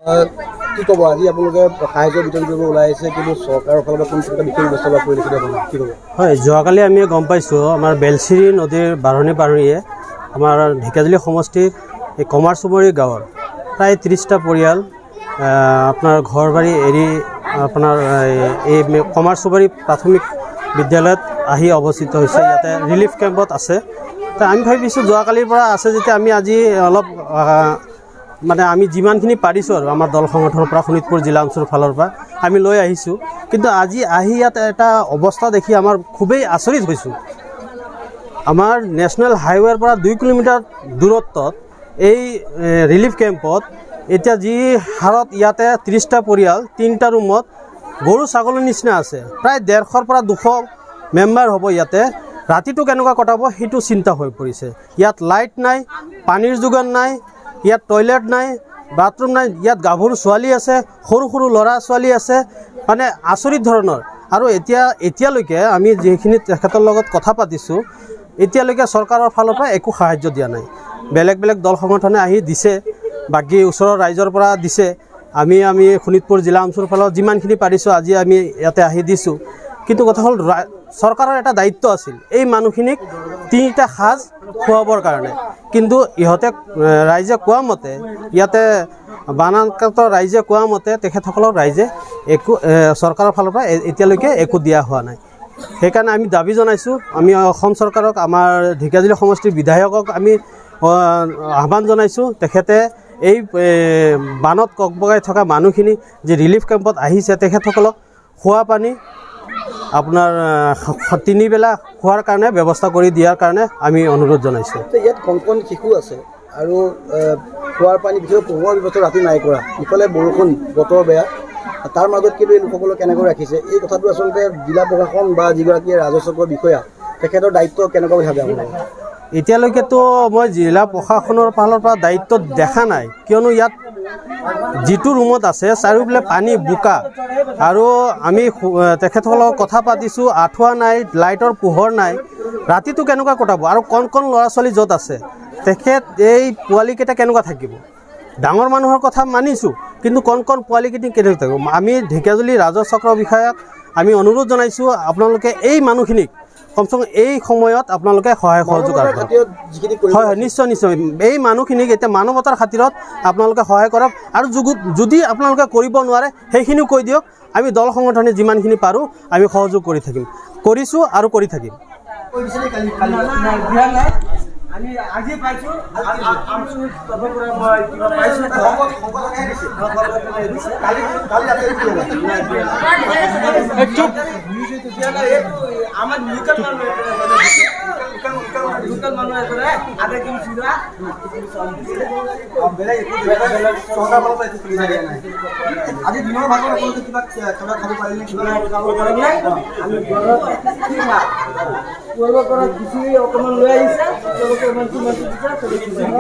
কি ক'ব, আজি আপোনালোকে সাহায্য বিতৰণ কৰিব ওলাই আহিছে, কিন্তু চৰকাৰৰ ফালৰ পৰা কোনো এটা বিশেষ ব্যৱস্থা লোৱা পৰিলক্ষিত হোৱা নাই, কি ক'ব? হয়, যোৱাকালি আমি গম পাইছোঁ, আমাৰ বেলশিৰি নদীৰ বাঢ়নি পানীয়ে আমাৰ ঢেকীয়াজুলি সমষ্টিৰ এই কমাৰচুবুৰী গাঁৱৰ প্ৰায় 30টা পৰিয়াল আপোনাৰ ঘৰ বাৰী এৰি আপোনাৰ এই কমাৰচুবুৰী প্ৰাথমিক বিদ্যালয়ত আহি অৱস্থিত হৈছে। ইয়াতে ৰিলিফ কেম্পত আছে। ত আমি ভাবিছোঁ, যোৱাকালিৰ পৰা আছে যেতিয়া আমি আজি অলপ মানে আমি যিমানখিনি পাৰিছোঁ আৰু আমাৰ দল সংগঠনৰ পৰা, শোণিতপুৰ জিলা অঞ্চলৰ ফালৰ পৰা আমি লৈ আহিছোঁ। কিন্তু আজি আহি ইয়াত এটা অৱস্থা দেখি আমাৰ খুবেই আচৰিত হৈছোঁ। আমাৰ নেশ্যনেল হাইৱেৰ পৰা 2 কিলোমিটাৰ দূৰত্বত এই ৰিলিফ কেম্পত এতিয়া যি হাৰত ইয়াতে 30টা পৰিয়াল তিনিটা ৰুমত গৰু ছাগলীৰ নিচিনা আছে, প্ৰায় 150ৰ পৰা 200 মেম্বাৰ হ'ব। ইয়াতে ৰাতিটো কেনেকুৱা কটাব, সেইটো চিন্তা হৈ পৰিছে। ইয়াত লাইট নাই, পানীৰ যোগান নাই, ইয়াত টয়লেট নাই, বাথৰুম নাই। ইয়াত গাভৰু ছোৱালী আছে, সৰু সৰু ল'ৰা ছোৱালী আছে, মানে আচৰিত ধৰণৰ। আৰু এতিয়ালৈকে আমি যিখিনি তেখেতৰ লগত কথা পাতিছোঁ, এতিয়ালৈকে চৰকাৰৰ ফালৰ পৰা একো সাহাৰ্য দিয়া নাই। বেলেগ বেলেগ দল সংগঠনে আহি দিছে, বাকী ওচৰৰ ৰাইজৰ পৰা দিছে। আমি শোণিতপুৰ জিলা অঞ্চলৰ ফালৰ যিমানখিনি পাৰিছোঁ, আজি আমি ইয়াতে আহি দিছোঁ। কিন্তু কথা হ'ল, চৰকাৰৰ এটা দায়িত্ব আছিল এই মানুহখিনিক তিনিটা সাজ খুৱাবৰ কাৰণে। কিন্তু ইহঁতে ৰাইজে কোৱা মতে, ইয়াতে বানাক্ৰান্ত ৰাইজে কোৱা মতে, তেখেতসকলক ৰাইজে একো চৰকাৰৰ ফালৰ পৰা এতিয়ালৈকে একো দিয়া হোৱা নাই। সেইকাৰণে আমি দাবী জনাইছোঁ, আমি অসম চৰকাৰক, আমাৰ ঢেকীয়াজুলি সমষ্টিৰ বিধায়কক আমি আহ্বান জনাইছোঁ, তেখেতে এই বানত ককবকাই থকা মানুহখিনি যি ৰিলিফ কেম্পত আহিছে, তেখেতসকলক খোৱা পানী আপোনাৰ তিনিবেলা খোৱাৰ কাৰণে ব্যৱস্থা কৰি দিয়াৰ কাৰণে আমি অনুৰোধ জনাইছোঁ। ইয়াত কণ কণ শিশু আছে আৰু খোৱাৰ পানী, বিশেষকৈ পোহৰৰ ব্যৱস্থা ৰাতি নাই কৰা, ইফালে বৰষুণ, বতৰ বেয়া, তাৰ মাজত কিন্তু এই লোকসকলক কেনেকৈ ৰাখিছে, এই কথাটো আচলতে জিলা প্ৰশাসন বা যিগৰাকী ৰাজহ চক্ৰৰ বিষয়া, তেখেতৰ দায়িত্ব কেনেকুৱা বুলি ভাবে আপোনালোকে? এতিয়ালৈকেতো মই জিলা প্ৰশাসনৰ ফালৰ পৰা দায়িত্ব দেখা নাই। কিয়নো ইয়াত যিটো ৰুমত আছে, চাৰিওফালে পানী বোকা আৰু আমি তেখেতসকলৰ কথা পাতিছোঁ, আঁঠুৱা নাই, লাইটৰ পোহৰ নাই, ৰাতিটো কেনেকুৱা কটাব? আৰু কণ কণ ল'ৰা ছোৱালী য'ত আছে, তেখেত এই পোৱালীকেইটা কেনেকুৱা থাকিব? ডাঙৰ মানুহৰ কথা মানিছোঁ, কিন্তু কণ কণ পোৱালীকেইটি কেনেকৈ থাকিব? আমি ঢেকীয়াজুলি ৰাজহ চক্ৰ বিষয়াক আমি অনুৰোধ জনাইছোঁ, আপোনালোকে এই মানুহখিনিক কমচে কম এই সময়ত আপোনালোকে সহায় সহযোগ মানৱতাৰ আগবঢ়াওক। খাতিৰত যিখিনি কৰিব হয়, নিশ্চয়, নিশ্চয়। এই মানুহখিনিক এতিয়া মানৱতাৰ খাতিৰত আপোনালোকে সহায় কৰক। আৰু যদি আপোনালোকে কৰিব নোৱাৰে, সেইখিনিও কৈ দিয়ক। আমি দল সংগঠনে যিমানখিনি পাৰোঁ আমি সহযোগ কৰি থাকিম, কৰিছোঁ আৰু কৰি থাকিম। দিয়া নাই, আমি আজি পাইছোঁ। আমচুৰ তৰফৰ পৰা মই কিবা পাইছোঁ। দিছে। আমাৰ লোকেল মানুহ, লোকেল মানুহ এজনে আধা কিলো চিৰা, কিলো চাউল দিছে। বেলেগ একো চৰকাৰৰ ফালৰ পৰা একো সুবিধা দিয়া নাই। আজি দিনৰ ভাগত আপোনালোকে কিবা খানা খাব পাৰিলে কিবা? আমি ঘৰত তেওঁলোকৰ পৰা খিচিৰি অকণমান লৈ আহিছে। তেওঁলোকে ইমানটো ইমানটো দিছে, চবে খিচিৰি।